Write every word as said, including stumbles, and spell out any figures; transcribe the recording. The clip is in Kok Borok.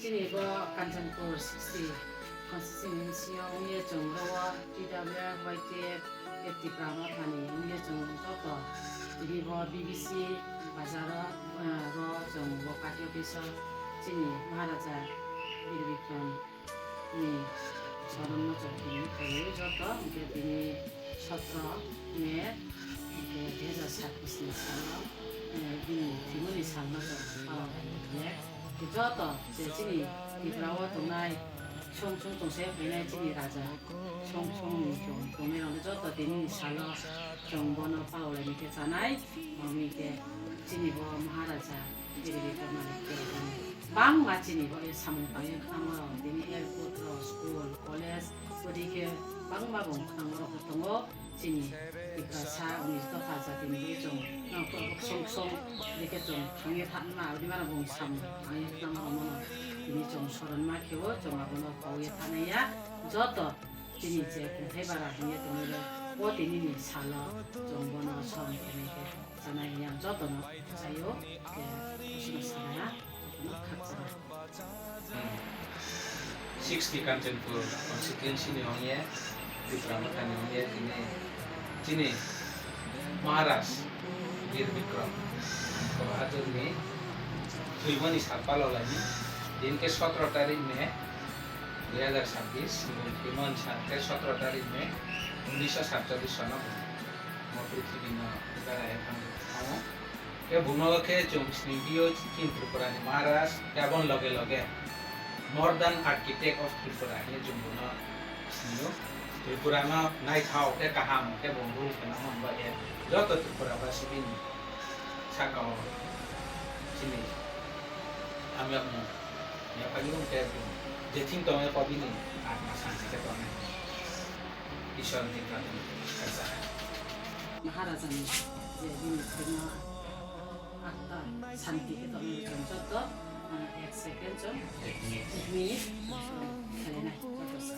Chini bo Kanchanpur sixty constituency o wngye chwng ro T W F, Y T F, Tipra Mothani wngye chwng joto tini bo B B C bazar o, eh, ro chwng bo party office o chini Maharaja Bir Bikram ni soron no chwng tini khaiwi joto hwnkhe tini sotro May hwnkhe dui hajar sabbish ni salo, eh, bini thwimani salno chwng palao khainai khe joto je chini Tripura o tongnai song song tongse phainai chini raja song song ni chwng tongnai rok joto tini salo chwng bono palao laini khe chanai, mangni khe chini bo Maharaja Biri Bikram ni khe bangma chini bo samung tangwi khwnamwi rok tini airport rok, school, college, odi khe bangma bo khwnamwi rok tongo. Chini Tiprasa unis dopha jatini bagwi chwng nangkukgo song song, ode khe chwng thangwi thanma, aboni mano bo samung thangwi thanma rok mano tini chwng soron ma khe-o, chwng abono kogwi thanai ya. Joto chini je kungthai bara hwnwi tongwi rok o tinini salo chwng bono soron khenai khe chanai ya, jotono chaio khe kusino sana. Sixty Kanchanpur constituency ni ongye, Tipra Motha ni ongye, tini, chini Maharaj Bir Bikram Bahadur ni thwimani sal palao laini, din khe sotro tarik May dui hajar sabbish, bung thwimani sal khe sotro tarik May unisho satchallish sono bung mo prithibi no berai thang thango. Khe buno khe chwng sini bio chini Tripura ni Maharaj, khe aboni loge loge more than architect of Tripura hinwi chwng buno sini o. Tripura no naithao khe kaham khe bo rule kheno hwnba khe joto Tripura basi bini saka o chini hamyakmung yaphagwi wng khe je thing tongwi kobini atma santi khe tongnai. Ishwar ni khatungni khacha. Maharaja ni je bini thwima atma santi khe tongwi chwng joto, ah, ek second chwng, ek minute, ek minute chwng khalinai joto sa.